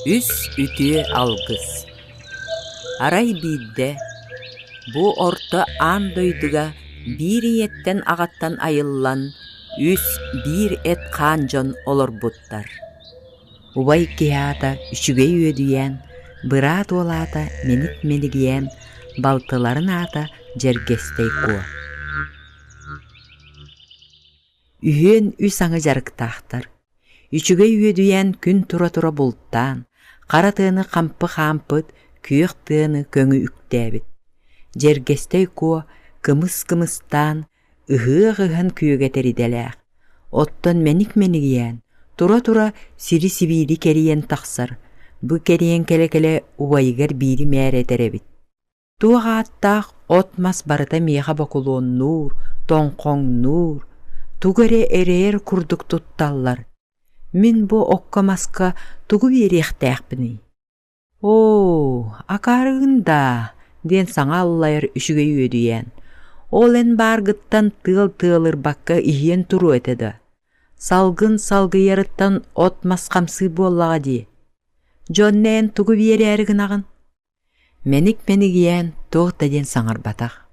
Үс үтүө алгыс Арай биирдэ бу орто аан дойдуга биир ийэттэн аҕаттан айыллан үс биир эт-хаан дьон олорбуттар. Убай киһи аата Үчүгэй Үөдүйээн, быраат уол аата Мэник Мэнигийээн, балтыларын аата Дьэргэстэй Куо. Үһүөн үс аҥы дьарыктаахтар. Үчүгэй үөдүйээн күн тура-тура бултаан, хара тыаны хампы хаампыт, күөх тыаны көҥү үктээбит. Дьэргэстэй Куо кымыс кымыстаан, ыһыах ыһан күөгэтэр идэлээх. Оттон мэник мэнигийээн, тура-тура сири-сибиири кэрийэн тахсар, бу кэрийэн кэлэ-кэлэ убайыгар биири мээр этэр эбит. Туох ааттаах от-мас барыта миэхэ бокулуоннуур, тоҥхоҥнуур, тугу эрэ эрэйэр курдук тутталлар. Мин бу окко-маска тугу биэриэхтээхпиний? Оо, акаарыгын даа, диэн саҥа аллайар үчүгэй үөдүйээн. Ол эн бааргыттан тыал тыалырбакка иһиэн туруо этэ да. Салгын салгыйарыттан от-мас хамсыы буоллаҕа дии. Дьонно эн тугу биэрээри гынаҕын? Мэник-мэнигийээн туох да диэн саҥарбатах.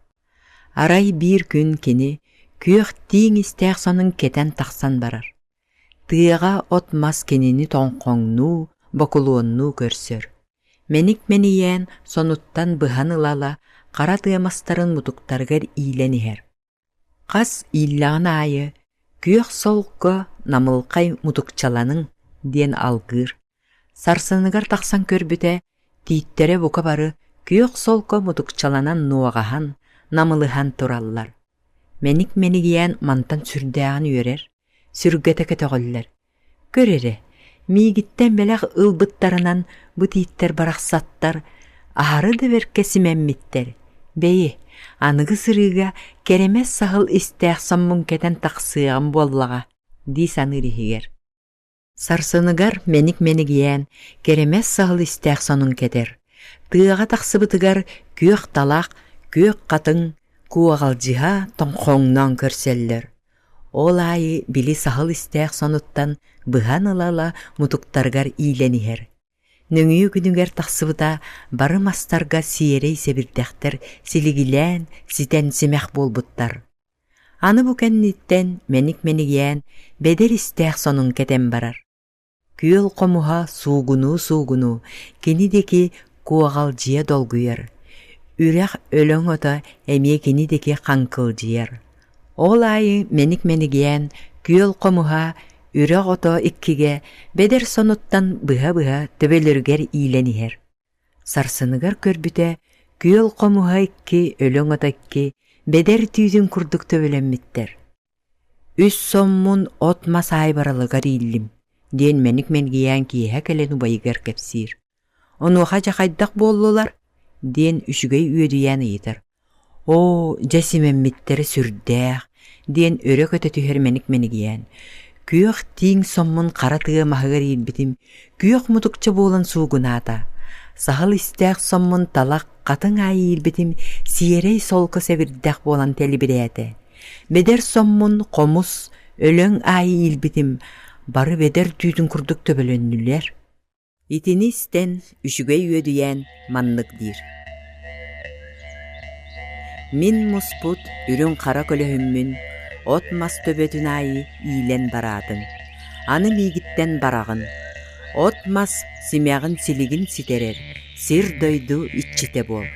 Арай биир күн кини күөх тииҥ истээх сонун кэтэн тахсан барар. Тыаҕа от-мас кинини тоҥхоҥнуу, бокулуоннуу көрсөр. Мэник-мэнийээн сонуттан быһан ыла-ыла хара тыа мастарын мутуктарыгар иилэн иһэр. Хас ииллэҕин аайы «Күөх солко намылхай мутукчаланыҥ» диэн алгыыр. Сарсыныгар тахсан көрбүтэ, тииттэрэ бука бары күөх солко мутукчаланан нуоҕаһан, намылыһан тураллар. Мэник-мэнигийээн мантан сүрдээҕин үөрэр, сүргэтэ көтөҕүллэр. Көр эрэ, миигиттэн бэлэх ылбыттарынан бу тииттэр барахсаттар аһары да бэркэ симэммиттэр. Бэйи, аныгы сырыыга кэрэмэс саһыл истээх соммун кэтэн тахсыаҕым буоллаҕа дии саныыр иһигэр. Сарсыныгар мэник-мэнигийээн кэрэмэс саһыл истээх сонун кэтэр. Тыаҕа тахсыбытыгар күөх талах, күөх хатыҥ, куоҕалдьыһа тоҥхоҥноон көрсөллөр. Ол аайы били саһыл истээх сонуттан быһан ыла-ыла мутуктарыгар иилэн иһэр. Нөҥүө күнүгэр тахсыбыта бары мастарга сиэрэй сэбирдэхтэр силигилээн, ситэн симэх буолбуттар. Аны бу кэнниттэн мэник-мэнигийээн бэдэр истээх сонун кэтэн барар. Күөл хомуһа суугунуу-суугунуу кини диэки куоҕалдьыйа долгуйар, үрэх өлөҥ ото эмиэ кини диэки хаҥкылдьыйар. Ол аайы мэник-мэнигийээн күөл хомуһа үрэх ото иккигэ бэдэр сонуттан быһа-быһа төбөлөрүгэр иилэн иһэр. Сарсыныгар көрбүтэ күөл хомуһа икки, өлөҥ ото икки бэдэр түүтүн курдук төбөлөммүттэр. Үс соммун от-мас аайбаралыгар ииллим, диэн мэник мэлгийээн киэһэ кэлэн убайыгар кэпсиир. Онуоха дьэ хайдах буоллулар? диэн үчүгэй үөдүйээн ыйытар. Оо, дьэ симэммиттэрэ сүрдээх, диэн өрө көтө түһэр мэник мэнигийээн. Күөх тииҥ соммун хара тыа маһыгар иирбитим, күөх мутукча буолан суугунаата. Саһыл истээх соммун талах хатыҥ аайы иирбитим, сиэрэй солко сэбирдэх буолан тэлибирээтэ. Бэдэр соммун хомус, өлөҥ аайы иилбитим, бары бэдэр түүтүн курдук төбөлөннүлэр. Итини истэн үчүгэй үөдүйээн маннык диир: Мин муспут үрүҥ-хара көлөһүммүн от-мас төбөтүн аайы иилэн бараатыҥ, аны миигиттэн бараҕын. От-мас симэҕин-силигин ситэрэр, сир-дойду иччитэ буол.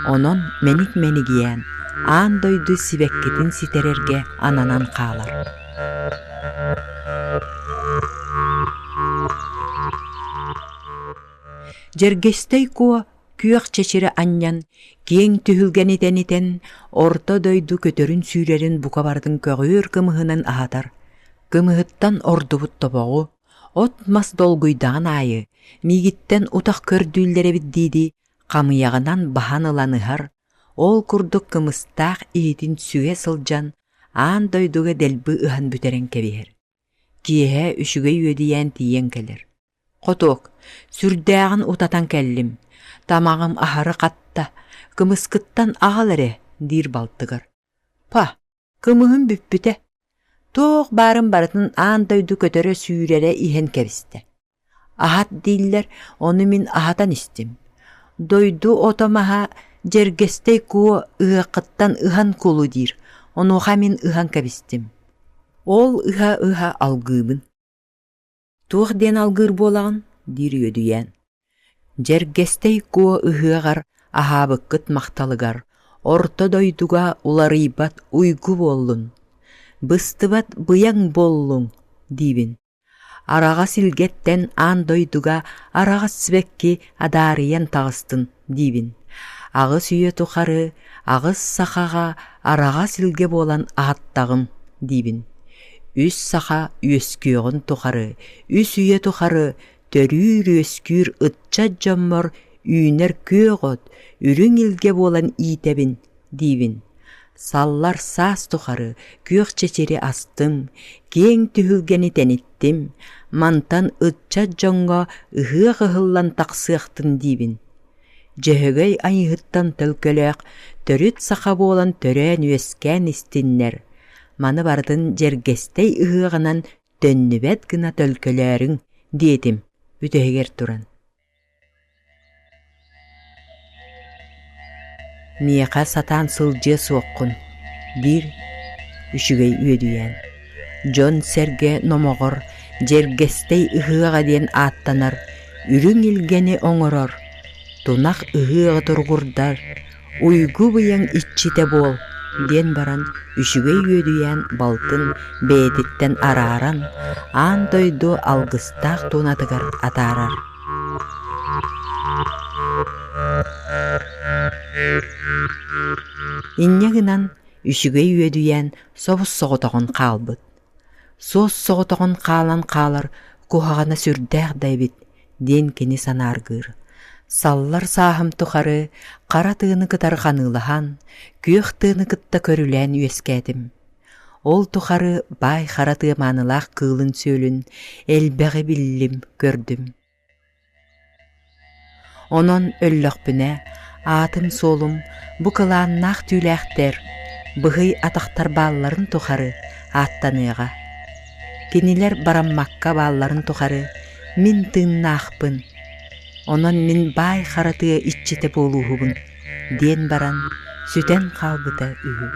Онон мэник-мэнигийээн аан дойду сибэккитин ситэрэргэ ананан хаалар. Дьэргэстэй Куо күөх чэчири анньан, киэҥ түһүлгэни тэнитэн, орто дойду көтөрүн-сүүрэрин бука барытын көҕүөр кымыһынан аһатар, кымыһыттан ордубут тобоҕу, от-мас долгуйдаҕын аайы, миигиттэн утах көрдүүллэр эбит дии-дии, хамыйаҕынан баһан ылан ыһар, ол курдук кымыстаах иһитин сүгэ сылдьан, аан дойдуга дэлби ыһан бүтэрэн кэбиһэр. Киэһэ үчүгэй үөдүйээн тиийэн кэлэр. Хотуок, сүрдээҕин утатан кэллим, тамаҕым аһары хатта, кымыскыттан аҕал эрэ, диир балтыгар. Па, кымыһым бүппүтэ. Туох баарын барытын аан дойду көтөрө-сүүрэрэ иһэн кэбистэ. Аһат дииллэр, ону мин аһатан истим. Дойду ото-маһа Дьэргэстэй Куо ыһыаххыттан ыһан кулу диир, онуоха мин ыһан кэбистим. Ол ыһа-ыһа алгыыбын. Туох диэн алгыыр буолаҕын? диир Үөдүйээн. Дьэргэстэй Куо ыһыаҕар аһаабыккыт махталыгар орто дойдуга уларыйбат уйгу буоллун, быстыбат быйаҥ буоллуҥ диибин. Араҕас илгэттэн аан дойдуга араҕас сибэкки адаарыйан таҕыстын диибин. Аҕыс үйэ тухары аҕыс сахаҕа араҕас илгэ буолан аһаттаҕым диибин. Үс саха үөскүөҕүн тухары, үс үйэ тухары төрүүр-үөскүүр ыччат дьоммор үүнэр күөх от, үрүҥ илгэ буолан иитэбин диибин. Саллар саас тухары күөх чэчири астым, киэҥ түһүлгэни тэниттим, мантан ыччат дьоҥҥо ыһыах ыһыллан тахсыахтын диибин. Дьөһөгөй Айыыһыттан төлкөлөөх төрүт саха буолан төрөөн-үөскээн истиннэр, маны барытын Дьэргэстэй ыһыаҕынан төннүбэт гына төлкөлөөрүҥ диэтим бүтэһигэр туран. Миэхэ сатаан сылдьыа суоххун, диир үчүгэй үөдүйээн. Дьон-сэргэ номоҕор Дьэргэстэй ыһыаҕа диэн ааттанар үрүҥ илгэни оҥорор, тунах ыһыаҕы туругурдар, уйгу-быйаҥ иччитэ буол диэн баран үчүгэй үөдүйээн балтын бэйэтиттэн арааран аан дойду алгыстаах туонатыгар атаарар. Инньэ гынан үчүгэй үөдүйээн собус-соҕотоҕун хаалбыт. Суос-соҕотоҕун хаалан хаалар куһаҕана сүрдээх да эбит диэн кини санааргыыр. Саллар сааһым тухары хара тыаны кытары ханыылаһан, күөх тыаны кытта көрүлээн үөскээтим. Ол тухары баай хара тыа маанылаах кыылын-сүөлүн элбэҕи биллим, көрдүм. Онон өллөхпүнэ, аатым-суолум бу кылааннаах түүлээхтэр, быһый атахтар баалларын тухары ааттаныаҕа. Кинилэр бараммакка баалларын тухары мин тыыннаахпын, онон мин баай хара тыа иччитэ буолууһубун диэн баран сүтэн хаалбыта үһү.